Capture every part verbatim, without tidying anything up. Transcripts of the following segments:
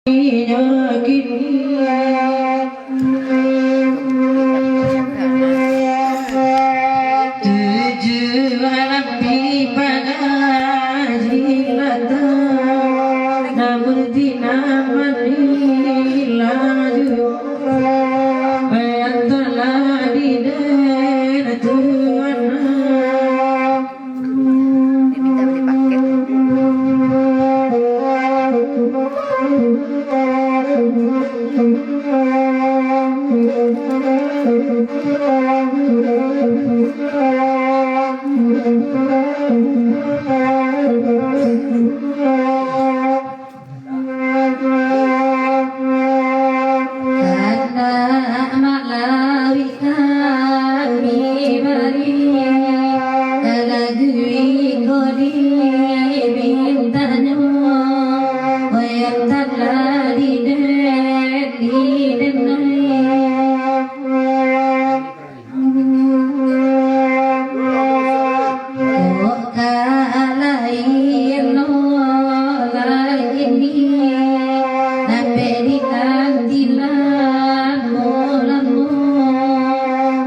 Tujuah alam dipaga jilatan, namun tinaman ilang juo, yang telah diden Tuhan. Ini minta beli paket. Kandak Malawi kami bari, ka lagu iko dipintanyo, wayang tadi den, di den. Kok ka lain no lagi ni, dapek dinanti lamo-lamo.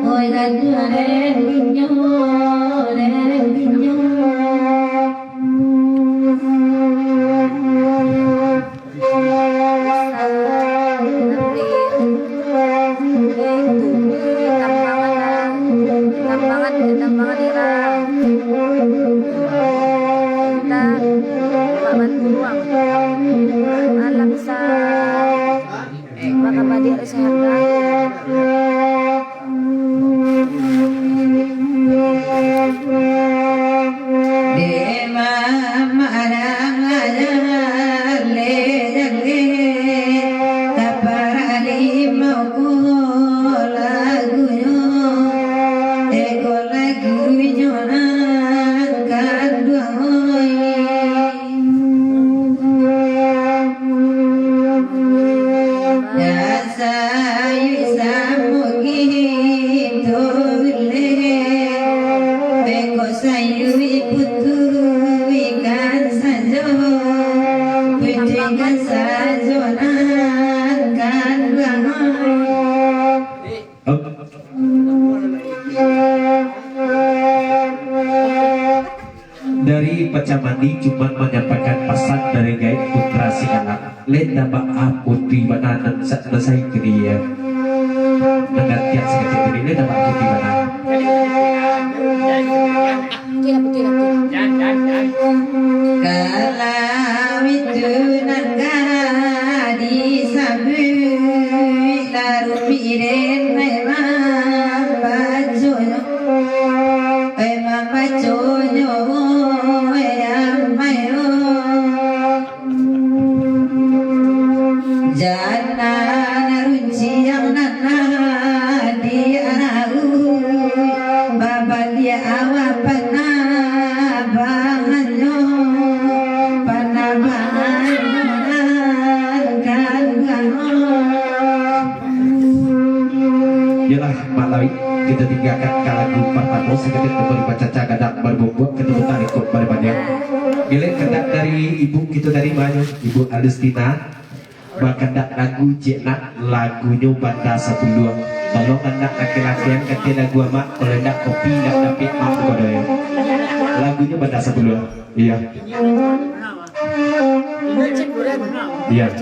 Oi, lagu den dinyo, den dinyo. Tambangan, tambangan ira. Kita buat bantuan. Alam sa-, maka badiak sehat. Dek mamak dang aja le jale, taparak limau ko lagunyo, eko lagunyo nan kanduang oi. Sayuik samo kito uleh, beko sayuik putuihkan sajo, putuihkan sajo nan kanduang. Dari Pacamandi cuman manyampaikan pasan dari gaek Putra Singgalang. Lenda ba-, ah, putih bana nan sa-, nan saik ke dia. Nan gantian sakecek tadi, lenda ba-, ah, putih bana. Kalau itu nan ka disabuik, lalu mirin memang bajonyo. Emang baconyo, eh, amai, oh. Janan runciang nan di arau, babaliak awak panabangannyo, panabangannyo nan kanduang. Yolah, Mak Lawik, kito tinggakan ka lagu partamo, sakadar kito bacaca gadang, baribombuak, kito puta rikok, baribadiang. Gilek kandak dari ibu kito tadi, banyo, Ibu Agustina, bakandak lagu ciek nak, lagunyo Banda Sapuluah. Tolong andak laki-lakian, kati lagu amak, kalau indak kopi indak dapik, mak, kepada yo. Lagunyo Banda Sapuluah. Iya. Iya.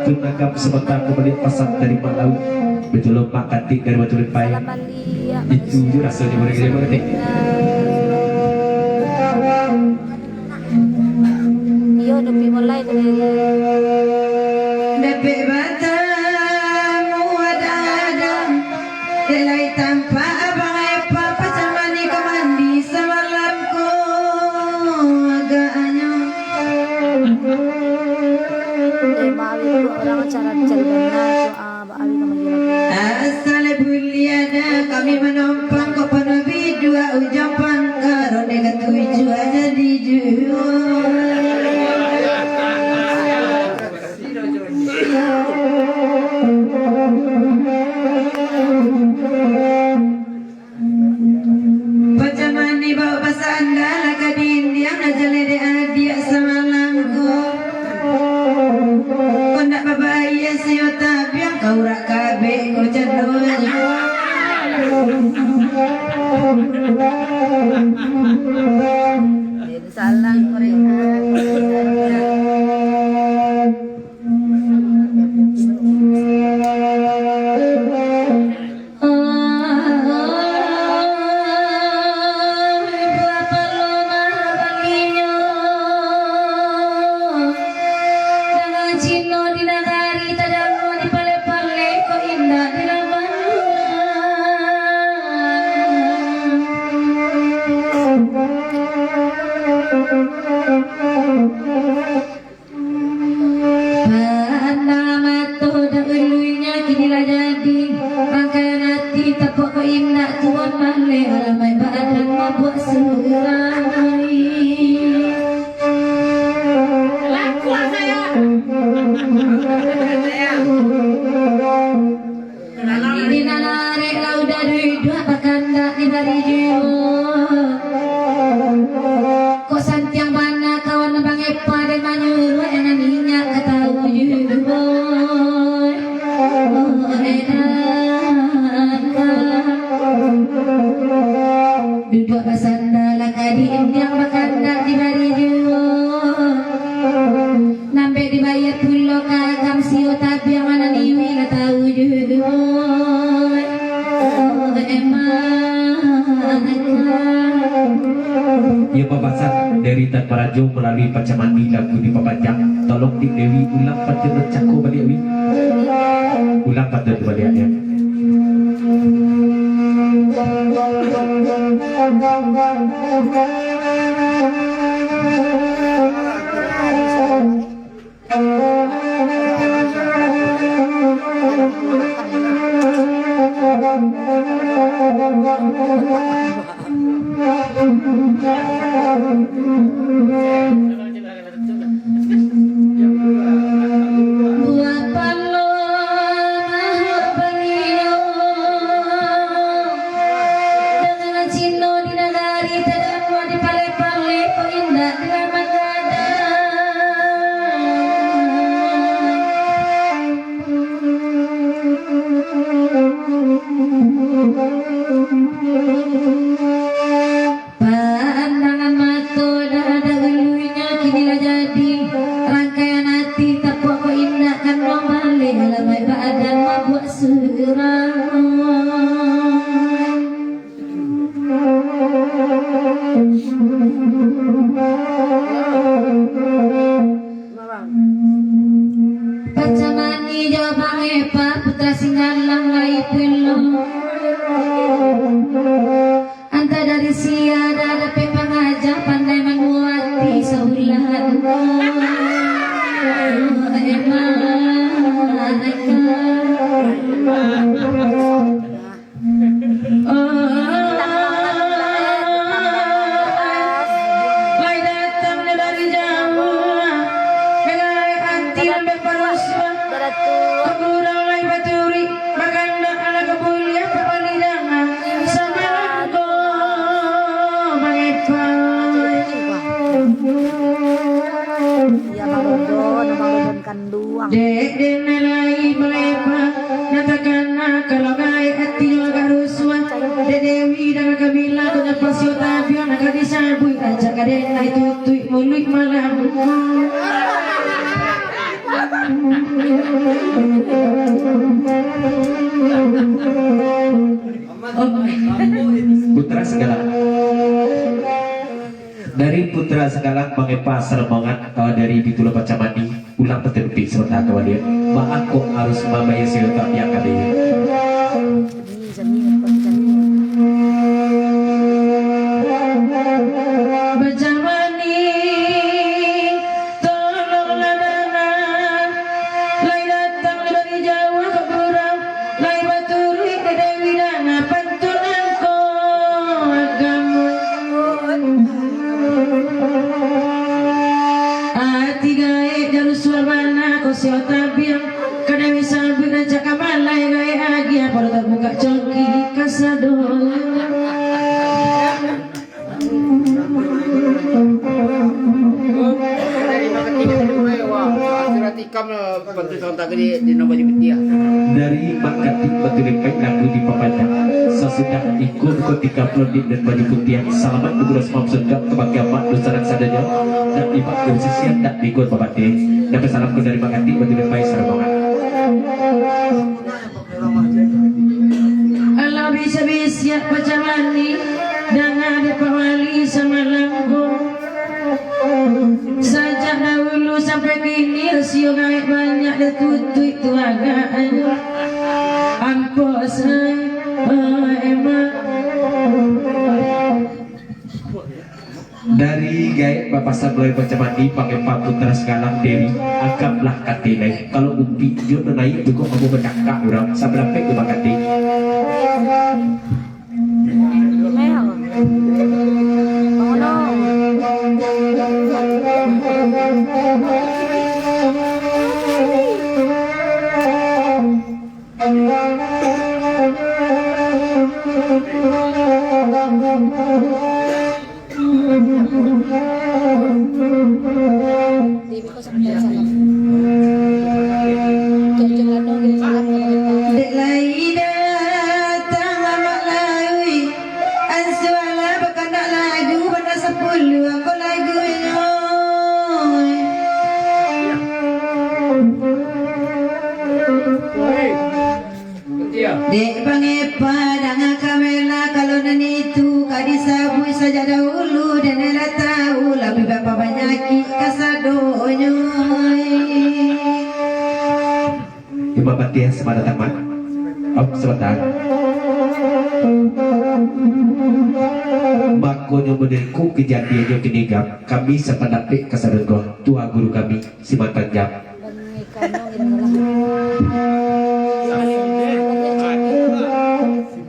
Tunagam sabanta ko baliak pasan dari Mak Lauik. Baitulah Mak Katik dari Batu Limpai. Itu jo rasonyo barang-barang katik. Iyo, Nopi mulai dari Bebek batamu ada-ada, dek lai tampak Abang Epa pacamani ka mandi samalam ko agaknyo. Eh, maaf, itu orang cara cari dana itu, ah, Baawi ka manggila. Asal buliah dah kami manompang, kok pano biduak Ujang Pangka, ronde katujuah jadi juo. Pacamani baok basanda lah ka dindiang, lah jaleh dek adiak samalam ko. Kok ndak babayia siyo tabiang, ka urak kabek ko candonyo. Salah korek. Buah palo maha balinyo, dangan cino di nagari tadanga, di paleh-paleh ko indak di laman. Pandang mato dahulunyo kini lah jadi, rangkaian ati tapuak ko indak tuon maleh, alamaik badan mabuak surang. Di nan arek lah udah duduak bakandak di bari juo. Kok santiang bana kawan Abang Epa dek manyuruak, nan inyak ka tau juo. Oh, enak. Duduak basanda lah ka dindiang, bakandak di bari juo. Nambek dibayia pulo ka agam sio tabiang, mana niwi lah tau juo. Iyo papasan dari Tan Marajo malalui pacamani lagu di papanjang. Tolong Dik Dewi ulang pantun nan cako baliak, Wi. Ulang pantun tu baliak, yo. Buah palo maha balinyo, dangan cino di nagari tadanga, di paleh-paleh ko indak di laman gadang. Pandangan mato dah dahulunyo kini lah jadi, rangkaian ati tapuak ko indak kanduang baleh, alamaik badan mabuak surang. Pacamani jo Bang Epa, Putra Singgalang lai pulo. Antah dari sia dah dapek pangaja, pandai manuati sabulan. Emak. Lai datang dari jauah, dengan ati lambek parusuah. Urang lai baturik, bakandak anak buliah, papalidangan. Samanto mangepai. Iya, Mang Dodon, Mang Dodon kanduang. Dek den lai Putra Senggalang. Dari Putra Senggalang mangepa sarombongan, eh, dari Bitulo Pacamandi, pulang tatapi sabanta ka baliak. Baa kok harus mambayia sewa tapiang kami? Pacamandi, tolonglah danga, lai datang dari jauah ka urang, lai baturuik ka Dewi danga pantun angko agamo. Ati gaek jarusuah bana ko sio tabiang, ka Dewi sabuik rancak ka malai gaek agiah, pado tabukak congki kasadonyo. Dari Mak Katik, wah, surat ikam lah, bantu sawan tagak di, di nomor baju putiah. Dari Mak Katik Batu Lepai lagu dipapanjang. Sasudah iko buko tiga puluh di dan baju putiah. Salamat bagulo samalam sadang kabake amak dunsanak sadonyo. Dan imak kursi sian dak digor babateh. Dapat salam ko dari Mak Katik Batu Lepai sarombongan. Alah bisiak-bisiak Pacamandi, danga dek Pak Wali samalam ko. Sajak dahulu sampai kini, rasio gaek banyak ditutuik tu agaknyo. Ampo sai, oh, emang. Dari gaek bapasan malalui Pacamandi, pangepa Putra Senggalang Dewi, agaklah katilai. Kalau umpik jo nan naiak tu kok ambo bacakak urang, sabalapek jo bakati. Dek lai datang amak lauik, ansualah bakandak lagu, bana sapuluah ko lagunyo. Dek pangepa danga kamela, kalau nan itu ka disabuik sajak dahulu, den lah tau, labiah bapanyakik kasadonyo. Imam Patih, selamat datang, Mak. Om, sebentar. Makonyo, menurutku, kejadiannyo kini gam, kami sapandapek kasadonyo, tuan guru kami, Simantan Jam.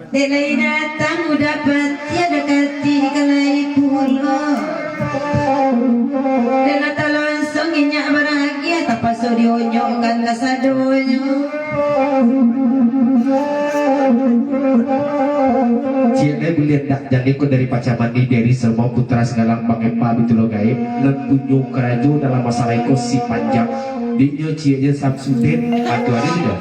Dek lai datang udah pati, ado kati ka lai pulo. Dek lah talonsong inyak baragiah, tapaso dionyokkan kasadonyo. Ciek lai buliah ndak, jan iko dari Pacamandi, dari Sermau Putra Senggalang, Bang Epa Bitulo Gaib, nan punyo karajo dalam masalah iko si Panjang. Dinyo cieknyo Samsudin, atuanyo sudah.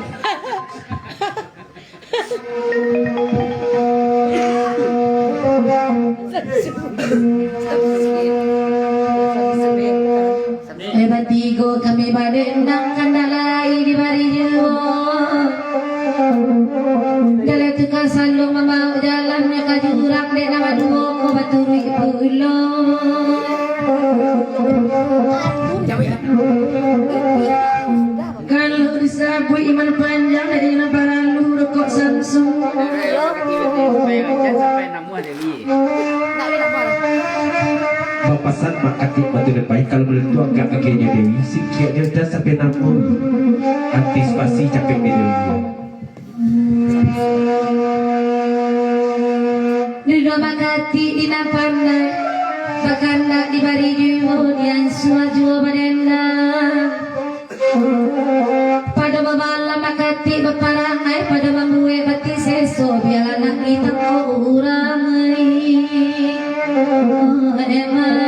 Eh, batigo kami badendang, kandak lai dibari juo. Jaleh tu ka saluang mambaok jalannyo ka jurang, dek nan baduo ko baturuik pulo. Kalau disabuik Iman Panjang, dek nan paralu rokok Samsung. Bapasan Mak Katik Batu Lepai, kalau malam tu agak agiahnyo Dewi, sikiaknyo dah sampai namuah. Antisipasi capek Dewi. Duduak bakatik di nan pandai, bakandak dibari juo, diansuah juo badendang. Pado babalah bakatik baparangai, pado mambuek bati seso, bialah nak ditangkok urang ai. Oh, emang.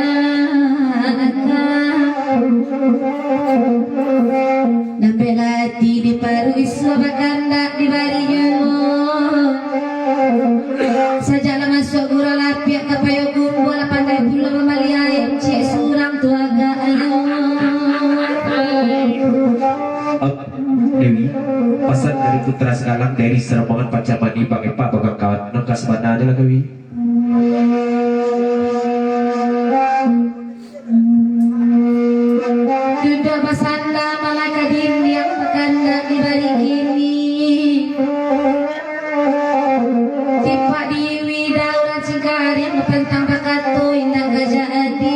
Dapek lati di paruik isuak, bakandak dibari juo. Sajak lah masuak gurau lapiak ka Payokumbuah, lah pandai pulo mambali ayam ciek surang tu agaknyo. Ap, Dewi, Putra Sagalang dari Sarombongan Pacamani Bang Epa Bagang Kawan. Nangka sabana je lah kawi. Duduak basanda malah ka dindiang, bakandak di bari kini. Tipak diwi daun cingkariang, pantang bakato indak ka jadi.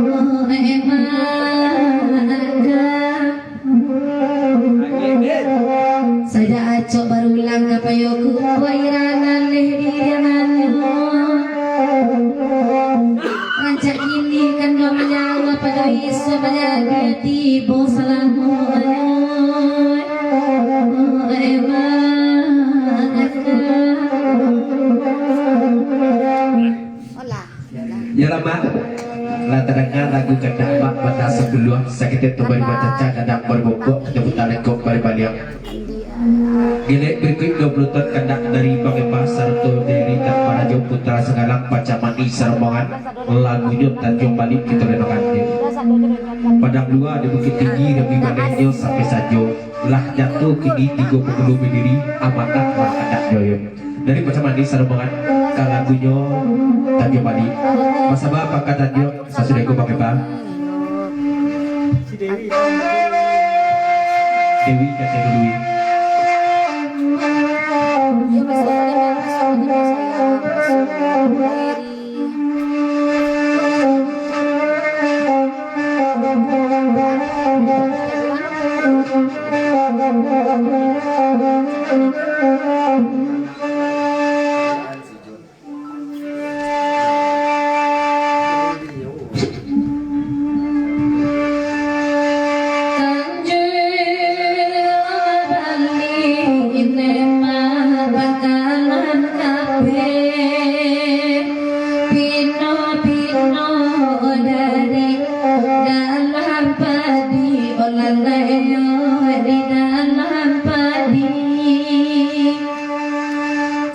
Oh, emang. Sajak acok barulang ka payoku, buah iranan leh dirianganyo. Rancak kini kan dua manyawa, pado iso manjadi tibo salamonyo. Olah. Yo lah, Mak. Lah tadanga lagu kandak Mak bana sapuluah, saketek tu bari bacaca, dadang bari bongkok, kito puta lekok bari baliak. Gilek berikuik duo puluah ton kandak dari Bang Epa sarato dari Tan Parajo Putra Sagalang Pacamani Sarombongan. Lagunyo Tanjuang Balik kito renungkan. Padang Lua di Bukittinggi, rabi banehnyo sampai sajo. Lah jato kini tigo pangulu badiri, amanah lah kandak joyo. Dari Pacamani Sarombongan ka lagunyo Tanjuang Balik. Basaba pangka tanjuang sasudah ko Bang Epa. Dewi ka Dewi. Pino-pino dari dalam padi, olah layo di dalam padi.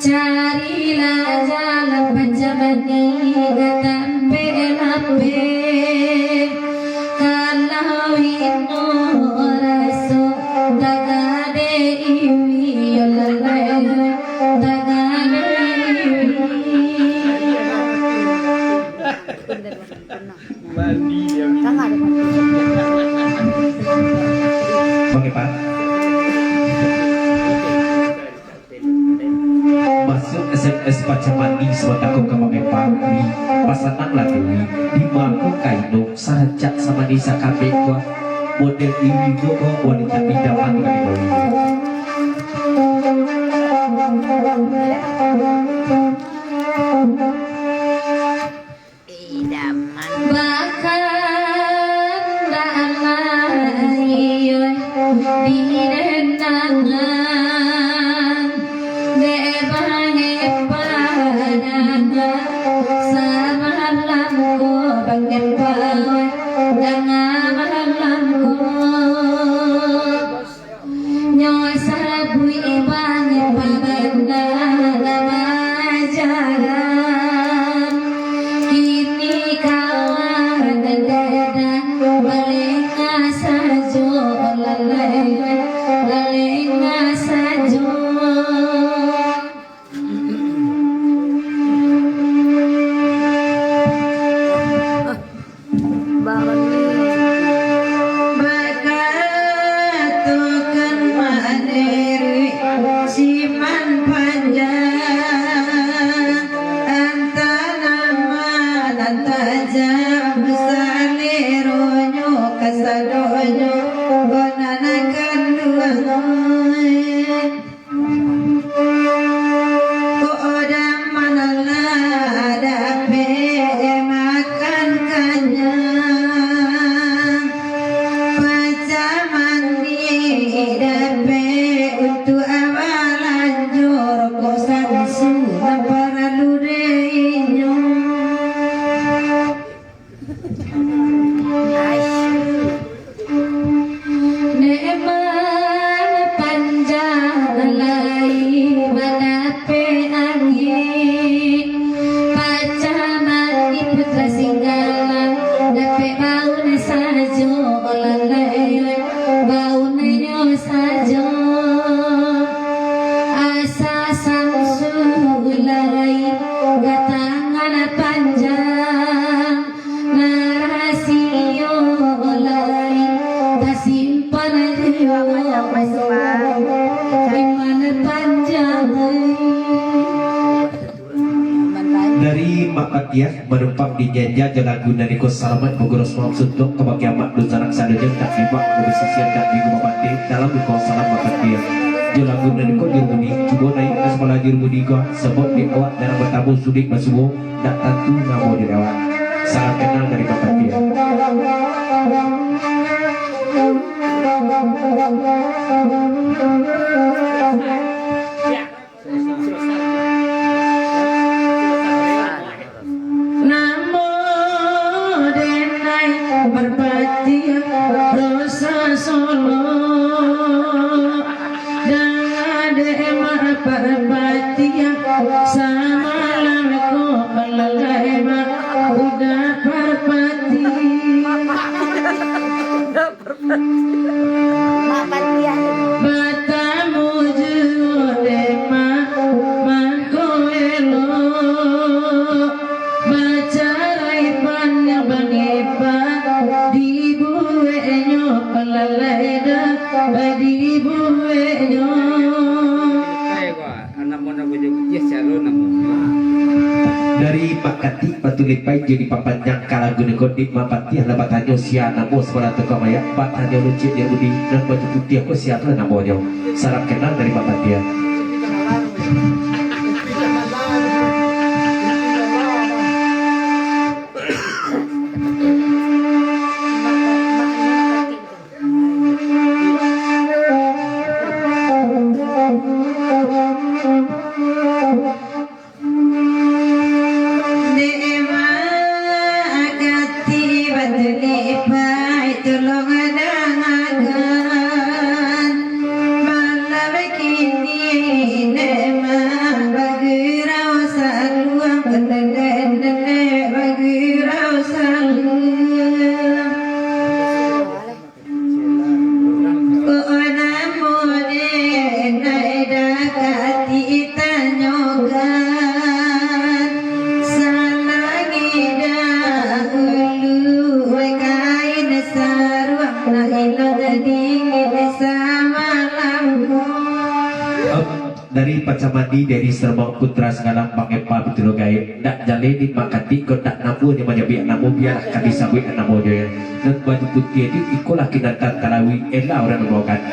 Carilah jalan Pacamani ka tampek lapeh. Kalau ino raso tagade iwi, yo lalai tagade iwi. Bang Ipan. Masuak S M S Pacamani sabanta ko ka Bang Epa, wi, pasanang lah tu, wi, di ma ko kaino, sarancak samani sakabek ko, model iri ko, ko wanita idaman ka dibawi. Idaman. Bakandak lai di dendangan, dek Bang Epa danga, samalam ko Bang Epa danga malam ko. Nyo sabuik Bang Epa bana lah bajalan. Kini kawan dada balengah sajo, lalai, balengah sajo. Bakatokan mak diri siman panjang, antah nama nan tajam, saleronyo kasadonyo, nan kanduang. Ko daman lah dapek makan kanyang, Pacamani dapek untuak balanjo, rokok sansu nan paralu dek inyo. Nikmat panjang lai Iyo, manumpang di nyanyi jo lagu nan iko, salamaik baguros malam suntuang ka bagi amak dunsanak sadonyo, ndak dibak, ndak basisian, ndak di rumah mati, dalam duka salam bapatia. Jo lagu nan iko juru budi, cubo naiak ka sabana juru budi ko, sabab di awak jarang batamu sudik basuo, ndak tantu namo di awak. Salam kenal dari bapatia. Namo denai Parpatiah Rosa Solo, danga dek Mak Parpatiah, samalam ko lalai Mak udah Parpatiah. Mak Patiah. Batamu juo dek Mak, mangko elok. Bacarai panjang bangepah, dibueknyo palalai dah, dibueknyo. Anak muda bujang putiah, sialo namo. Dari Mak Katik Batu Lipai, jadi papanjang ka lagu niko, Mak Patiah lah batanyo sia namo sabalah tukang mayak, batanyo lucik dia budi, nan baju putiah ko sia tu namonyo. Salam kenal dari Mak Patiah. Dek Mak Katik Batu Lipai, tolong dangakan. Malam kini Dek Mak bagurau saluang, dendek-dendek bagurau saluang. Ko namo denai Mak Katik tanyokan, salangi dahulu kain saruang, nak ilang dingin samalam ko. Dari Pacamandi, dari Serbang Putra Sagalang, Bang Epa Pitulung Gaib, ndak jaleh di Mak Katik ko, ndak namo nyo manyabuik namo, bialah ka disabuik namonyo, yo. Nan baju putiah tu, ikolah Kinantan Talawi, elah urang baokan.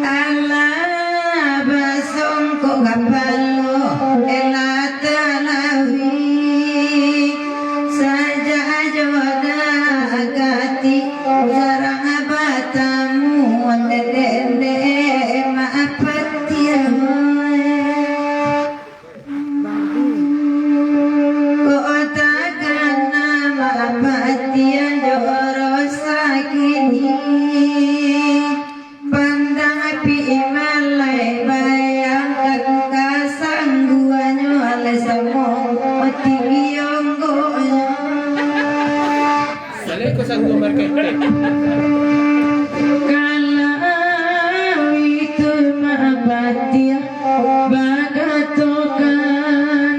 Alah basongkok kapalo, elah Talawi. Sajak jo Mak Katik jarang batamu, ondeh-ondeh Mak Patiah. Kok takana Mak Patiah jo Rosa kini, pandang api malai, bayangkan kasangguanyo, alai samo mati onggonyo. Assalamualaikum, satu marketing. Kalau itu Mak Patiah bakatokan,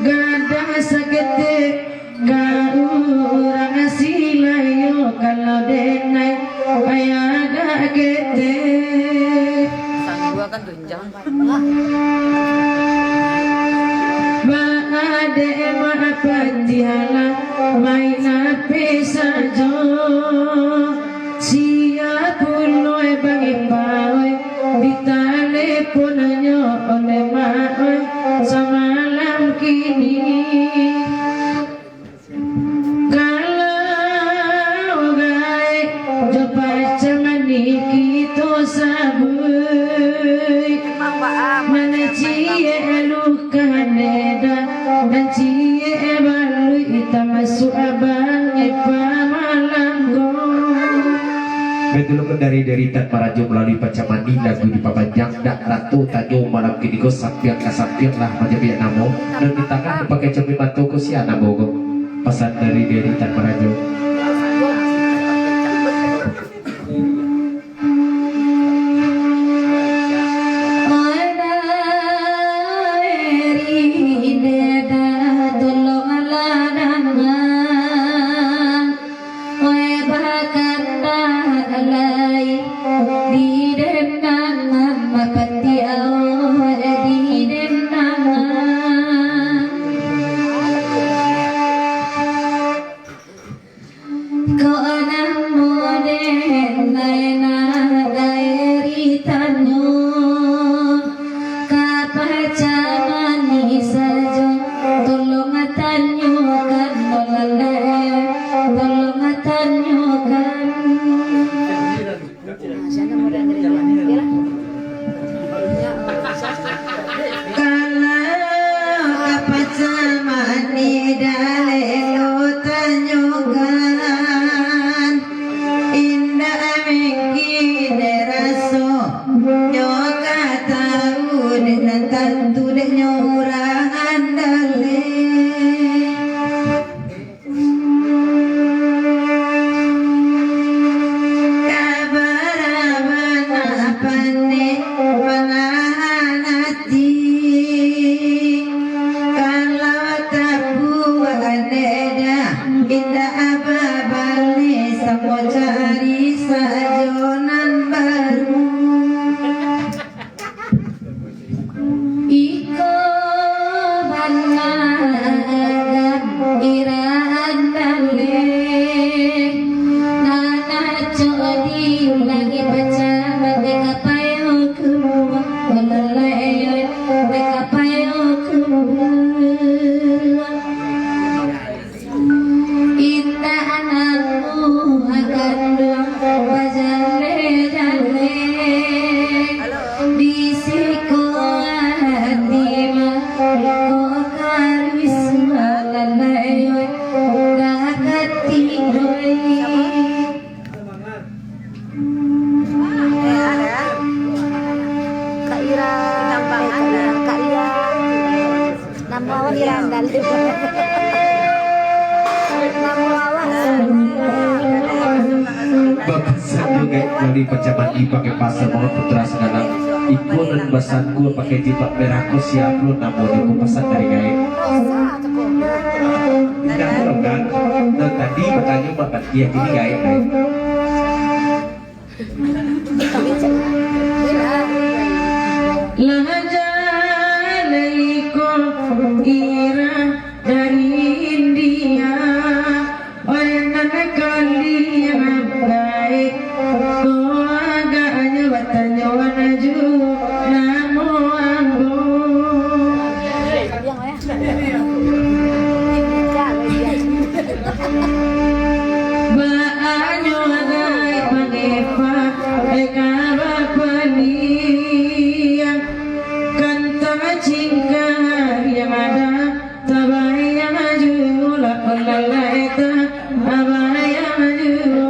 gadang saketek ka urang silai yo, kalau denai payah agak ketek. Sanggua kan tunjang. Baa dek Mak Patiah lah main ape sajo. Sia pulo Bang Ipa oi, ditaleponnyo oleh Mak oi samalam kini. Kalau gaek jo pacamandi kito sabuik, manciek luka dada, manciek baluik, tamasuak Bang Ipa malam ko. Batua lo dari, dari Tan Marajo malalui pacamandi, lagu dipapanjang, dak rato tanyo malam kini ko, sampiang ka sampiang lah manyabuik namo, nan di tangah dipakai camin mato ko, sia namo ko. Pasan dari, dari Tan Marajo. Di dendangan, mapati awak di dendangan. Kok namo den lai nak gairi tanyo, ka pacamani sajo, tolong tanyokan, tolong tanyokan. Kalau ka pacamani daleh lo tanyokan, indak mungkin raso nyo ka tau, dek nan tantu dek nyo urang andaleh. Kabarabana pandai manahan ati, kalau tabuak dada, indak babaleh, samo cari sajo nan baru. Iko bana agam iraan daleh, nan acok di langik pacah, dek kapayo kumua, walalai, dek kapayo kumua. Indak anakku akan duang bajaleh-jaleh. Di siko ati mah, iko karisma lalai, oi, ka ati, oi. Kak Ira, eh, Kak Ira, Kak Ira. Namo awak Ira Andal. Namo awak. Bapasan jo gaek melalui pacamani pakai pasan mawat putra sagalo. Iko nan basangkua pakai jilbab merah ko sia pulo namonyo, ko pasan dari gaek. Indak tahu kan, nan tadi batanyo bak Batia kini gaek, gaek. Lah jaleh iko Ira dari India, oleh nan kalian baik, ko agaknyo batanyoan juo namo ambo. Baanyo agai pangepa, deka bapaliang, kan tacingkah yang ada, tabayang juo lah, olah lah eta, tabayang juo.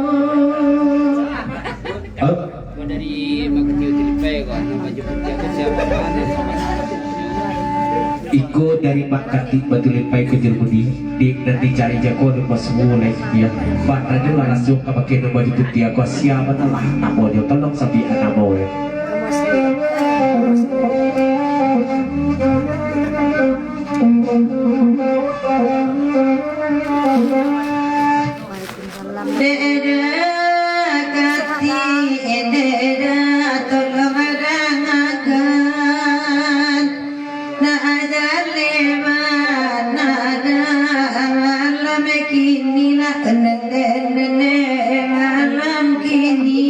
Hah? Ko dari Batu Lipai ko, nan baju putiah ko sia bana? Iko dari Mak Katik Batu Lipai ko Jermudi, di nan dicari jago di pasuo lai dia. Bana jo lah raso ka pakai nan baju putiah ko sia bana lah namonyo, tolong sabiak namo yo. Dek Eda Kati, Dek Eda tolong dangakan. Nak jaleh bana malam kini lah, nene, nene malam kini.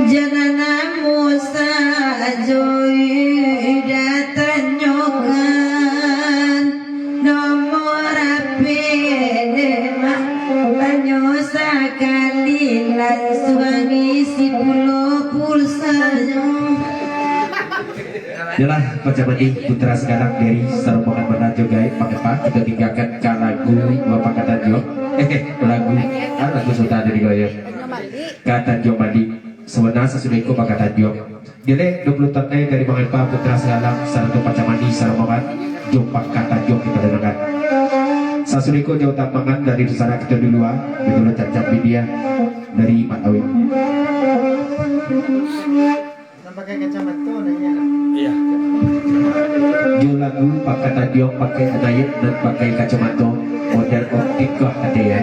Jan namo sajo Ida tanyokan, nomor H P dek Mak, tanyo sakali, lansuang isi pulo pulsanyo. Yolah, pacamani putra sagalo dari sarombongan bana jo gaek, mangapa kito tinggakan ka lagu Bapakatan Juo? Eh, eh, lagu, ah, lagu Sultan tadi ko yo. Ka Tanjuang Balik. Sabana sasudah iko Bapakatan Juo. Jadi, duo puluah tahun dari mangapa putra sagalo sarato pacamani sarombongan jo Bapakatan Juo kito dengarkan. Sasudah iko jo tambangan dari pusara kito di lua, begitu cancang video dari Mak Awik. Nan pakai kacamato nanya. Iyo. Jo lagu Bapakatan Juo pakai anayat nan pakai kacamato model optik ko ado yo.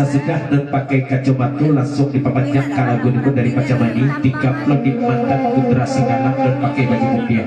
Sudah nan pakai kacomato, langsuang dipapanjang ka lagu niko dari Pacamani, tingkah pulo di mantan putra Singgalang nan pakai baju putiah.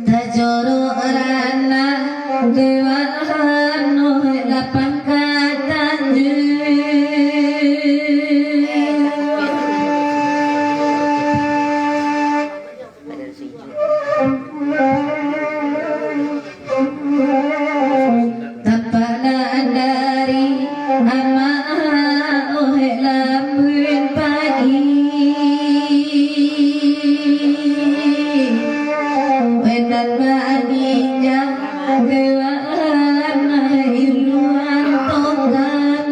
Tajorok ranah dewa anu lapang ka tanjuang. Tapanan dari amak, oh, lambun pagi. Wetan baninja kewan iluan tongkan.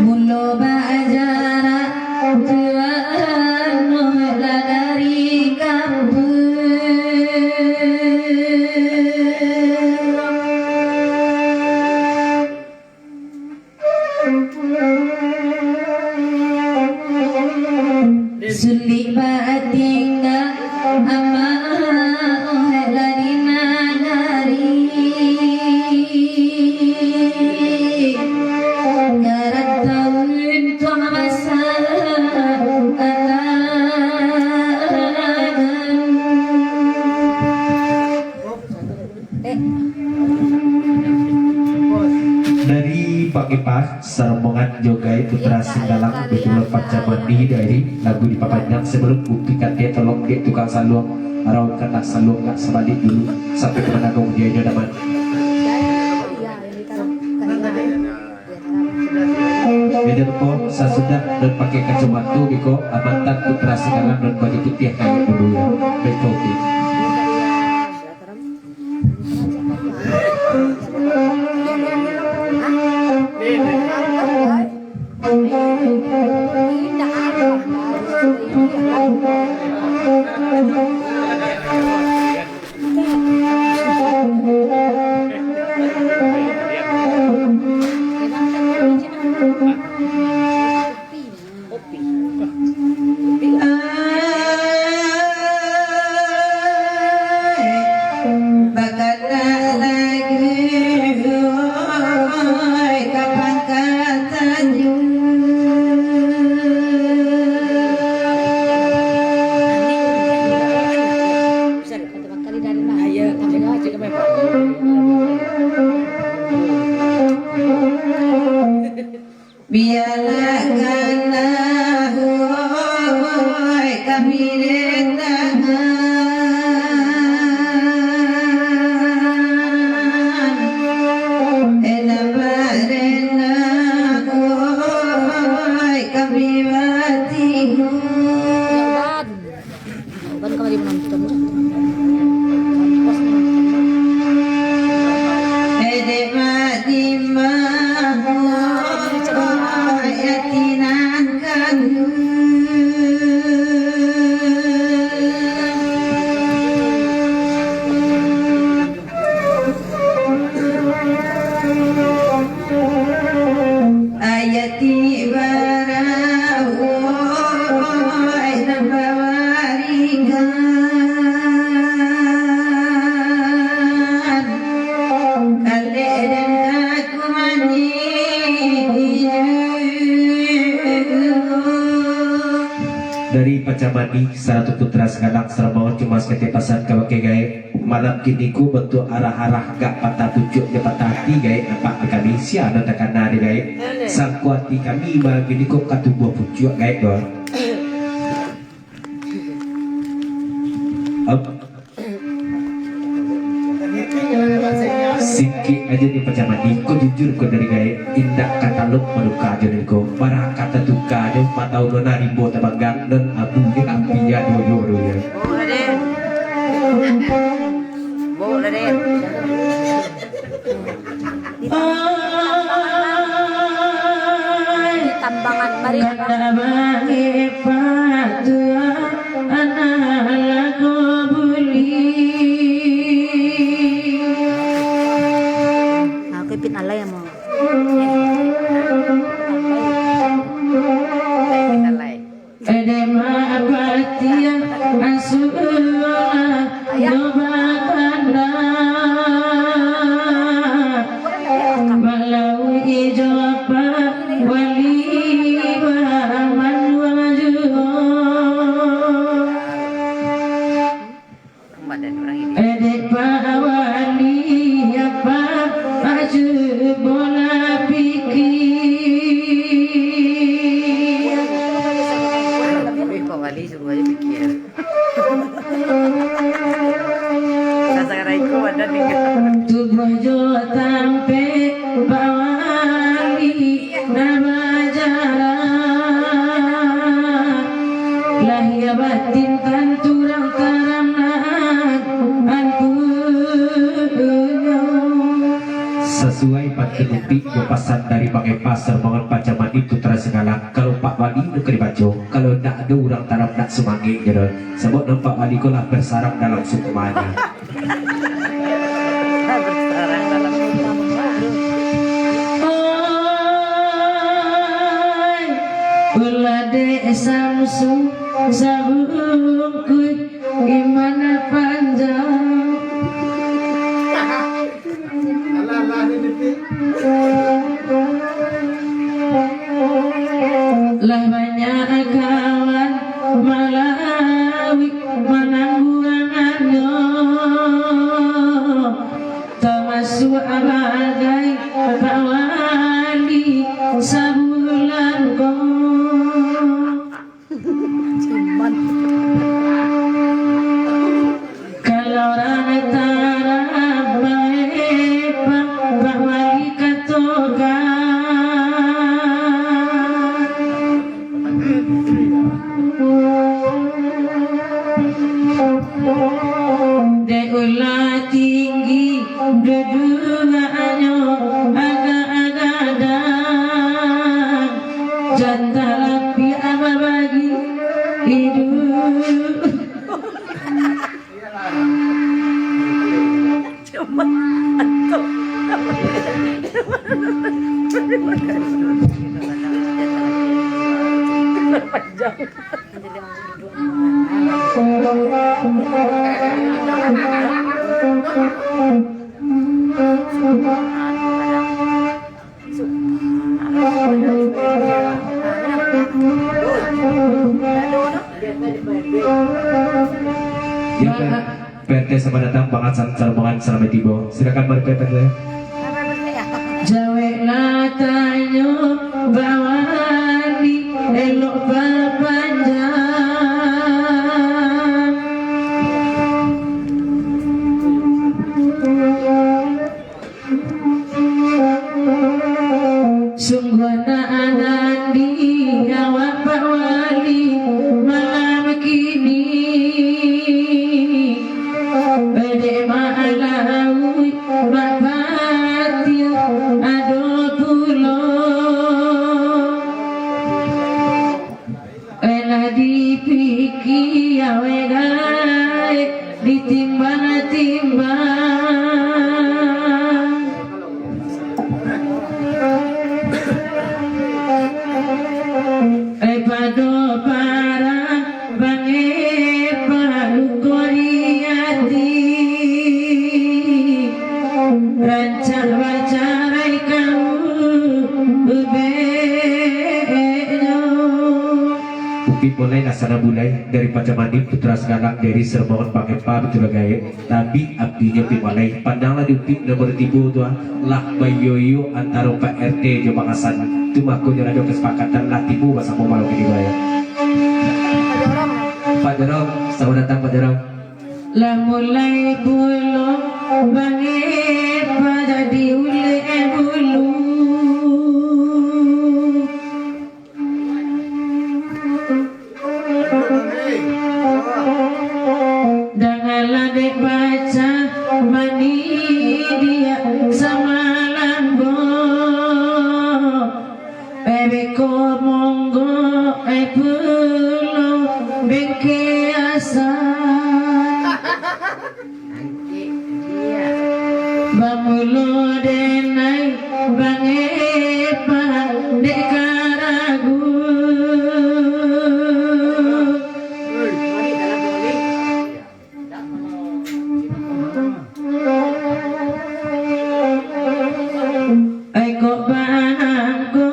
Mulo bajarak Tuhan lah dari kampuang. Sulik batingga amak, oh, dari nagari. Karantau untuak masa angan. Dari Pak Kipah, sarombongan jo gaek putra Singgalang, bitulah Pacamani dari lagu dipapanjang. Sabalum bukti kate, tolong dek tukang saluang, raunkanlah saluang agak sabalik dulu, sampai ka mananggung dianyo daman. Jan lupo, sasudah nan pakai kacomato biko, mantan putra Singgalang nan baju putiah kayak dulu ya. Baik, oke. Bakanak lagi, oi, ka pangkatan. Bialah ganal, oi, kami di tangan. Elah badenah, oi, kami batingu. Ban kembali menonton. Dek Mak Dimbah, ya tinan kami. Ayah ti barau, ai nan bawaringan. Kalek den ka kumani. Dari Pacamani, sarato putra Singgalang, sarombongan cuma saketek pasan kabake gaek. Malam kiniko bantuak arah-arah gak patah pucuak jo patah ati gaek nampak di kami, sia nan takana di gaek. Sangko ati kami malam kiniko ka tubuah pucuak gaek doh. Singkik aja ni Pacamani, ko jujur ko dari gaek, indak katalok manuka aja ni ko. Barang kata tuka aja, patau nona rimbo tabanggang, non abu je api ya doyo doyo. Buk, Raden. Buk, Raden. Tangan, mari. Kandak bae patuah anak lago buli. Nah, aku ipit alai amo. Ipit alai. Ede ma batia asulah nyo bakanda. Balawi ijo apa wali ba manuang juo. Ede pa wali apa aju bola pikir. Wih, Pak Wali suruh aja pikir. Sasakaraiko ada tinggal. Tubuah jo tampek bawali nah bajarak. Lahia batin tantu urang taram nan ampunyo. Sasuai pantun Upik jo pasan dari Bang Epa, Sarbangan Pancamani Putra Singgalang, kalau Pak Wali tu ka dibaco, kalau ndak ado urang taram ndak sumangek je doh. Sabab nampak Wali ko lah bersarang dalam sukmanya. Bersarang dalam sukmanya. Oi, ulah dek Samsu sabungkuih Imana panjang. Lah banyak kawan malawi manangguangannyo, tamasuak bagai Pak Wali sabulan ko. Kalau urang taram bae, Pak, Pak Wali katokan. Dek ulah tinggi duduaknyo agak-agak gadang. Jatah lapiak babagi iduik. Cuma atau panjang. Ya, Pak. P R T selamat datang, Bang Hasan Sarbangan selamat tibo. Silakan, mari, P R T. Jaweklah tanyo bawali elok bapanjang. Sungguah nak nandi awak Pak Wali malam kini. Bedek malam bapatiah ado pulo. Elah dipikia we gaek, ditimbang-timbang. Eh, pado parah bangeh paluko di ati. Rancak bacarai kamu ubeknyo. Upik mulai laksana bulai dari Pancamani Putra Singgalang dari Sermongan Pangepa Betul Gaek. Tapi apinyo Upik mulai pandanglah di Upik nomor tibo tu ah, lah bayo-yo antaro Pak R T jo Bang Hasan. Tu mako nyo ado kesepakatan lah tibo basamo malam kini, Pak, ya. Pak Jorong, selamat datang, Pak Jorong. Lah mulai pulo bangeh pajak di ulek bulu. Dangalah dek Pancamani diak samalam ko. Bebek komo Ai kok bangko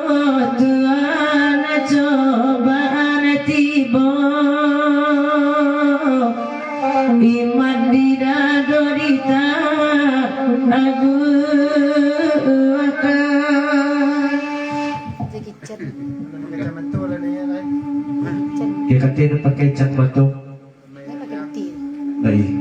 Tuhan cobaan tibo, iman di dado ditaguahkan. Dia kata dia pakai kacamata. Baik.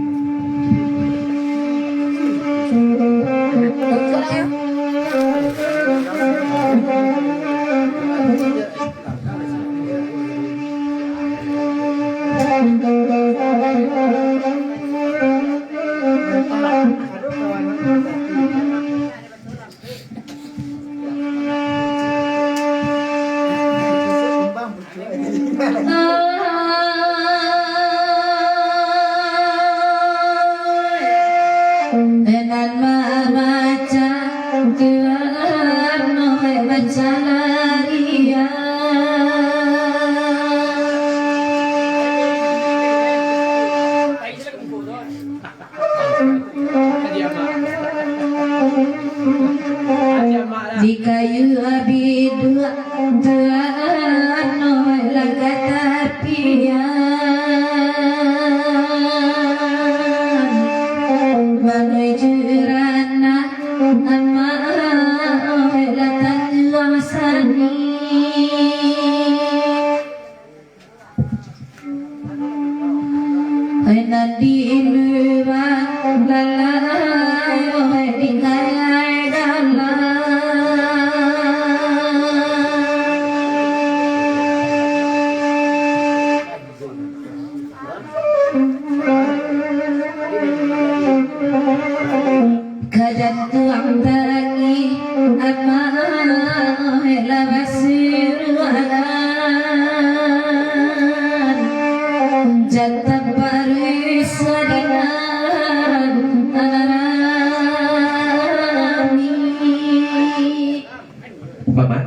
Nan mamacah Tuhan, macah larian. Di kayu biduak Tuhan lah katapian, manuju ranah amak lah tanjuang sani. Nan di lurah lalai, di kayai dalam. Ka jantuang tangih amak lah basuruakan, jantan paruik sadinan rami. Mamat.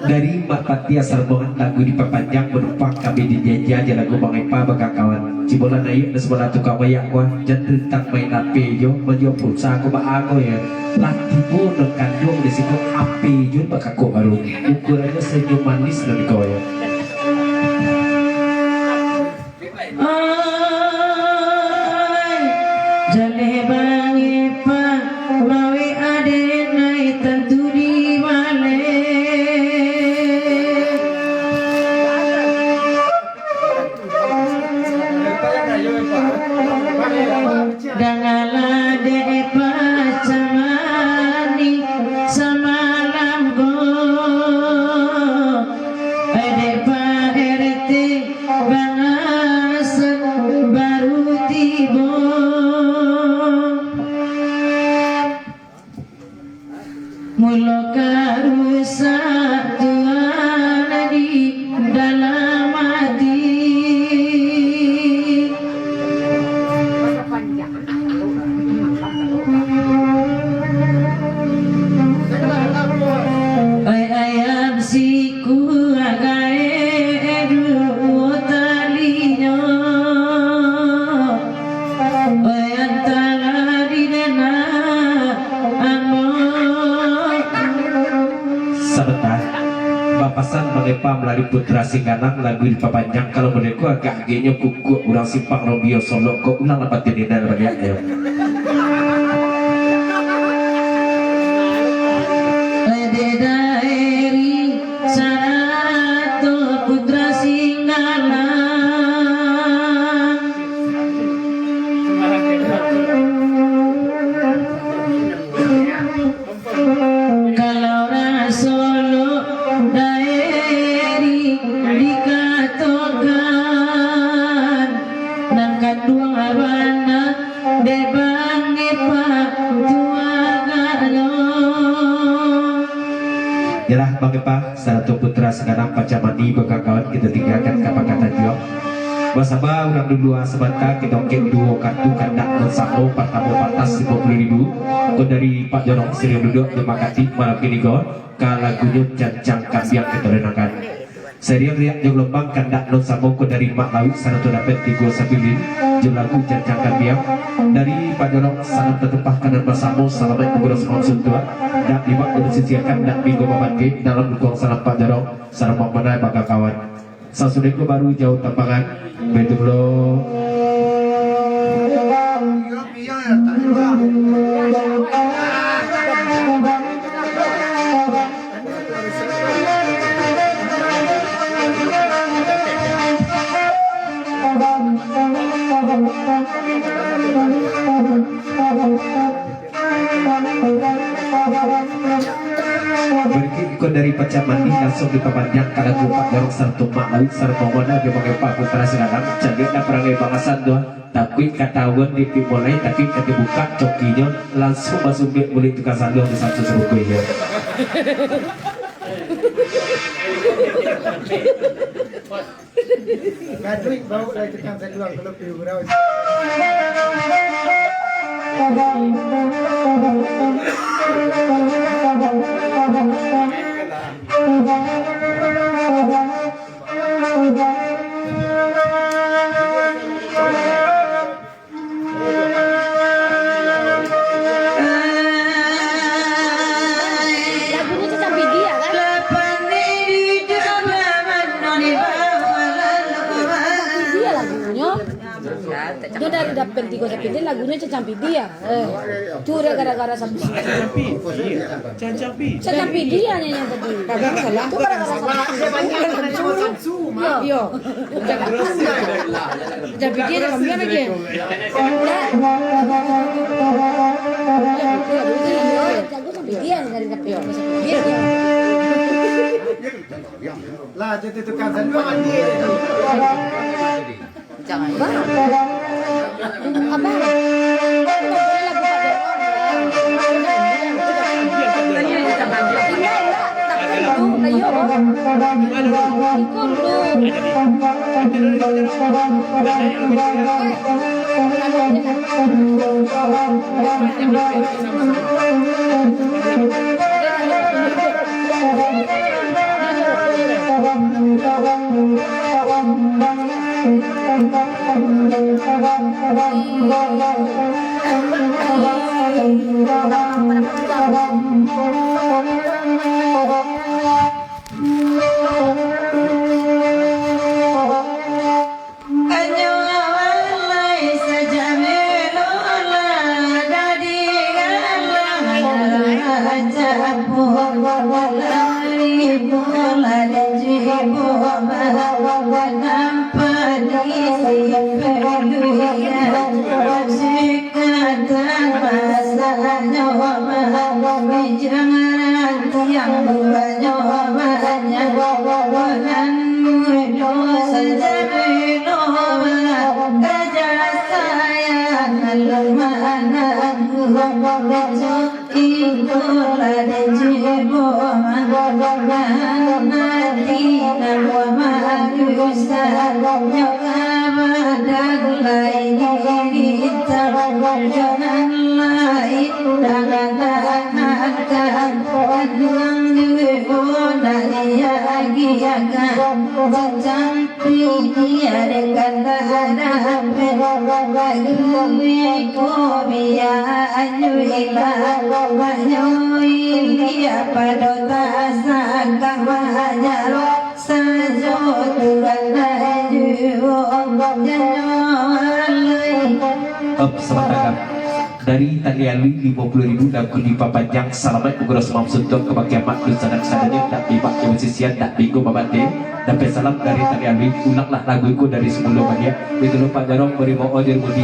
Dari Mak Pati Asar Bongan lagu dipapanjang, manumpang kami dijajah jo lagu Bang Epa bakakawan. Cibola naik dan sebelah tukang bayak kuah, jan rentang main ape jo, manjual pulsa ko baa ko yo. Lah tibo nan kanduang di siko ape jo bakakok baru. Ukurannya senyum manis nan ko yo. Oi, jaleh Bang Epa, mawek aden ai tantu di baleh. Dangalah dek Epa camani samalam ko, dek Pak R T Bangasan baru tibo. Mulo ka rusak Tuhan di dalam ati. Ai ayam sikua gaek duo talinyo, ai antara di denak ambo. Sabanta, bapasan Bang Epa malalui Putra Singgalang, lagu dipapanjang, kalau model ko agak-agaknyo kukuak urang Simpang Rombio Solok ko, ulang lah batin indak baliak yo. Dek Daeri sarato Putra Singgalang. Kalau urang Solok Daeri dikatokan, nan kanduang bana dek Bang Epa tu agaknyo. Yalah, Bang Epa, sarato Putra Singgalang pacah mandi bakakawan, kito tinggakan ka Pakatan juo. Basaba urang dulu sabanta, kito angkek duo kartu kandak nan samo, partamo pantas limo puluah ribu. Ko dari Pak Jorong, silakan duduak, terima kasih malam kini ko. Ka lagunyo Cancang Kambiang kito dengarkan. Sariang riak jo galombang kandak nan samo ko dari Mak Lauik sarato dapek tigo sapilin jo lagu Janjang Kambiang. Dari Pak Jorong salam tatumpah ka nan basamo, salamaik mangguno salam suntuak. Dak dibak ulun sisiakan, dak minggu mamantik, dalam dukuang salam Pak Jorong, salam manai baka kawan. Sasudah ko baru jauh tambangan, baitu pulo. Barikik iko dari Pacak Mandi, langsuang dipapanjang ka lagu Pak Jorong sarato Mak Lauik sarato Mona jo mangepa putra siradang, caliak dah parangai bangasan tu, takuik katahuan dipik mulai, takuik ka dibukak cokinyo, langsuang basumbiak bulik tukang sanduang di satu sarukuinyo. Gaduik bauk lai tukang sanduang kalau piu raus. Lagunyo Cacang Pidi ya, kan? Pidi ya lagunyo. Nyo dari Dapen Tigo Sapidin, lagunyo Cacang Pidi ya. Eh, tu udah gara-gara Samsu. Cacampi. Cacampi. Cacampi dia nyanyi tadi. Kagak salah. Tu gara-gara Samsu. Iyo. Cacampi dia dah kami lagi. Iyo, jago sampai dia dari Dapen Tigo Sapidin. Lah, jadi tukang sanduang dia. Jangan. Abang. Anyo walai sajamelo lah, dadi galah lah, capo walai bola, dijibo bawa nampak di si pedulian. Kata masanyo mah, bijang rantiang buahnyo banyak, nan mudo sajo bilo mah, raja sayang lemah anakku, rajo iko lah dijibo mah, nan mati namo mah dusa nyo. Badan lain ditaruh, jangan lain tangan-tangan, yang dulu nak diagiahkan, cacampi diadakan, tak ada apa-apa lagi. Ko biar anyo ilang, banyo ilia pado tak sangka, banyak sajo tu kan juo janyo alai. Up, sabanta, Kak. Dari Tali Alui limo puluah ribu, lagu dipapanjang, salamaik mangguno sumang suntuang ka bakeh amak dunsanak sadonyo, dak bibak jo basisian, dak binggo babatin. Dapek salam dari Tali Alui, ulanglah lagu iko dari samulo baliak. Baitu lo Pak Jarong, Bari Mo'o, Jari Budi,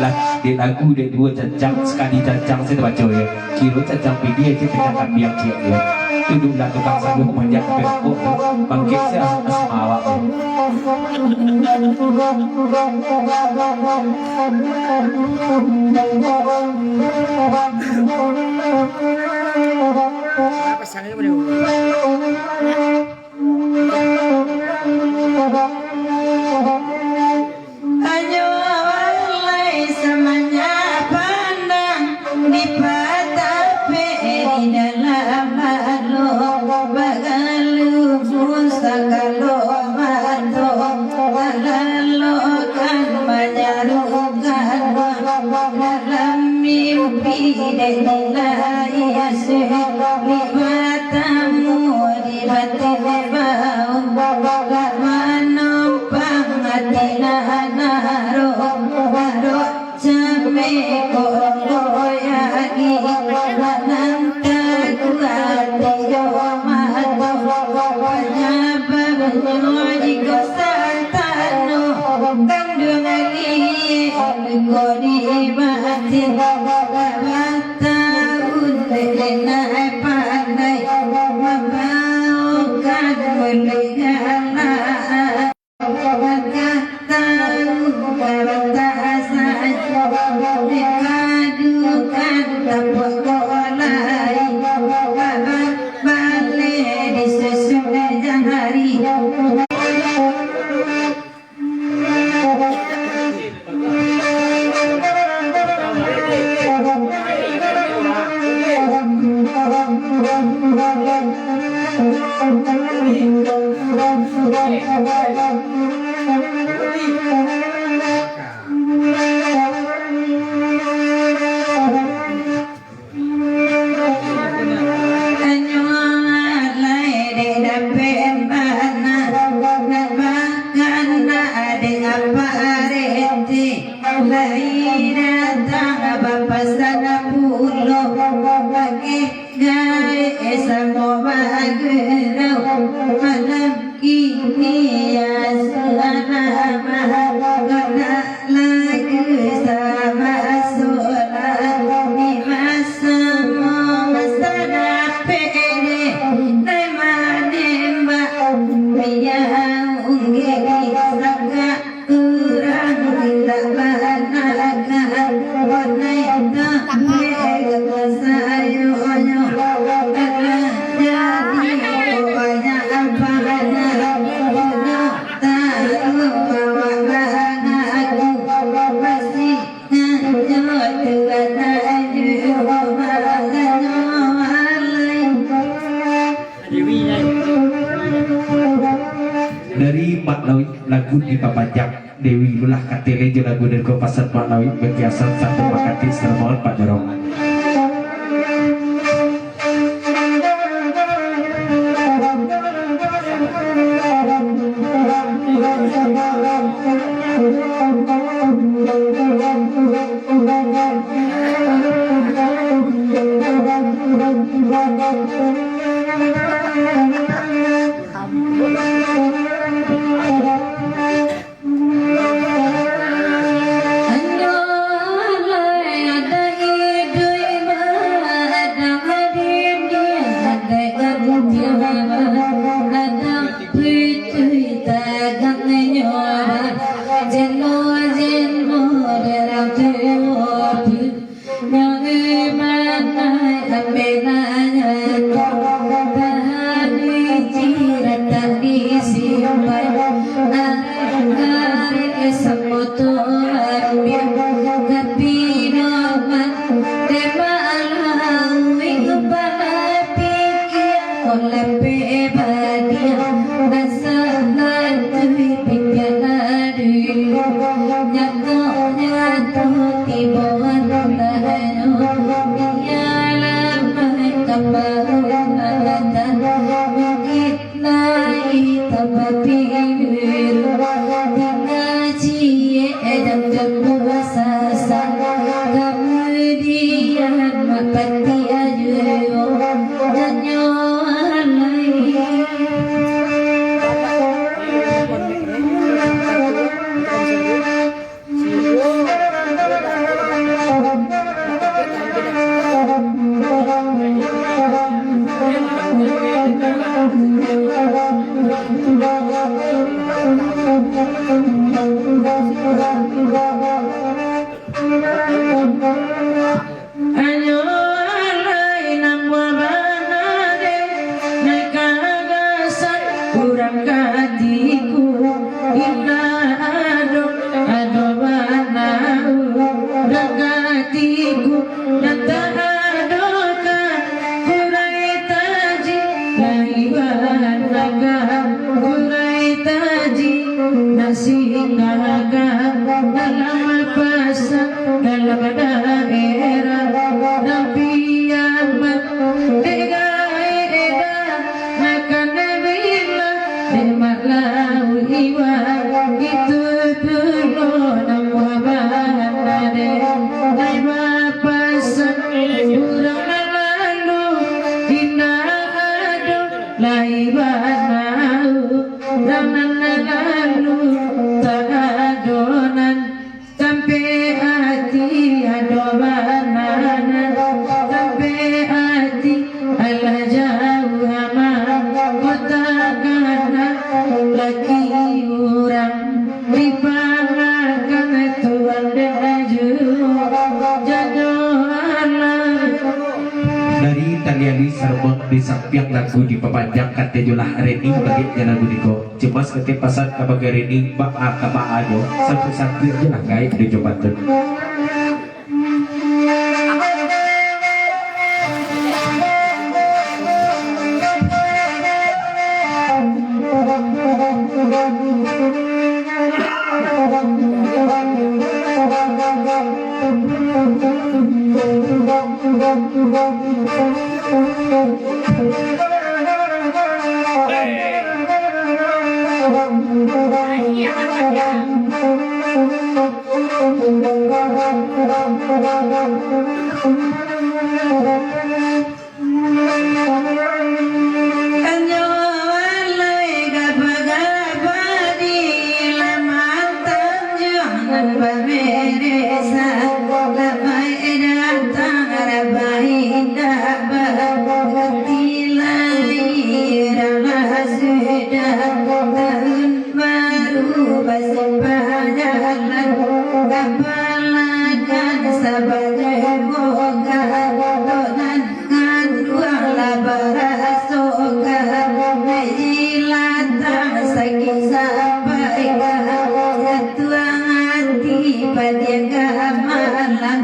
lah, dek lagu, dek duo, Cancang, sakali Cancang, sajo baco, yo. Kiro Cancang Pidi, aja Cancang Kambiang, ciek, yo. Duduaklah tukang sanduang panjang, dapek rokok, bangkek, sia, asma awak, yo. Anyo walai samanjak pandang, di patapek di dalam balok, bagaluh musang galo. Tina naro, naro cameko goyang, manantaku ati jo mato, panyababnyo jiko satano, kanduang alie ko di mati, bataun dek nan pandai, mambaokan mulek galak. Anyo alai dek dapek bana, nak bakana dek apak reti, lai datang bapasan pulo, bageh gaek samo bagerau, malam kini ya salamah, kok nak lagu sama solah, di masa mo masa dapek deh, nai manembak, biar unggek di sangka. Urang indak banakan, bonai tampek ka sayonyo. Alah jadi ko banyak bana, nyo tahu awak bana aku, pasti nyo tu bana juo, makanyo alai. Dari Mak Lawik, lagu dipapanjang. Dewi, ulah katilai jo lagu dari ko pasan Mak Lawik, bakiasan satu makatik sermongan Pak Jorong. Nyo iman ai ambe nanya, tahan licin tak disimpan. Arek-arek samo tu ambiak, tapi doman dek malah uik pala pikia. Olah pe badiah, asa latuih pikia nadu. Nyato-nyato tibo antahnyo, bialah mai ka parumahan, mungkin lai tapapilu, tingga ciek jam-jam duo sasak, kamudian mapatiah juo, janyo alai. Anyo alai nan buah bana deh, nan ka gasan urang ka atiku. Indak ado, ado bana urang ka atiku, nan tak ado ka kurai taji, lai bana ka kurai taji, nak singgah ka dalam pasar. Dalam daerah Raffi Ahmad, dek gaek dah makan bila, dek Mak Lawik iwak itu. Urang dipangakan Tuan dan Rajo Jano Alam. Dari tali-ali sarabang di sampiang lagu dipapanjang, kato jolah Reni baliak jo lagu niko. Cemas kato pasan kabake Reni, baa ka baa jo, sampai-sampai jolah gaek di jo patun. Anyo alai gaba-gaba di laman tanjuang nan bameresan, lamai datang rabai indak baganti lai, ralah sudah tahun baru basimpah jalan, kapalakan sabanyak bongkah, nan kanduang lah baraso ka, jilatang sakik sampai ka, jatuang ati padiang ka malam,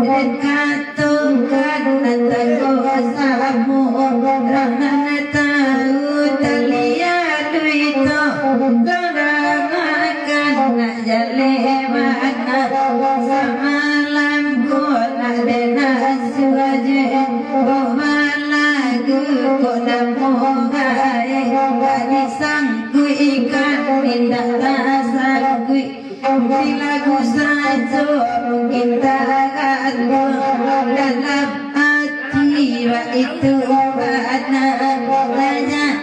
dan katokan nan tangguh samo, roh nan tahu taliah duito, kau dangakan nak jaleh bana, samalam ko nak denah suaje, oh balagu ko namo gae, tak disangguikan indak tasangguik, di lagu sajo mungkin tagantung, dalam ati baitu bana, banyak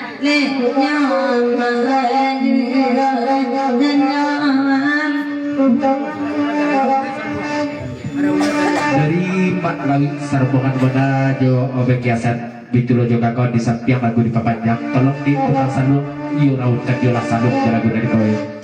Dari Pak Lawik Sarbohan Bona jo Obek Kiasan, Bitulo jo Kakon di sampiang lagu dipapanjang. Tolong di tukang saluang, iyo rautkan jolah saluang jo lagu dari bawah.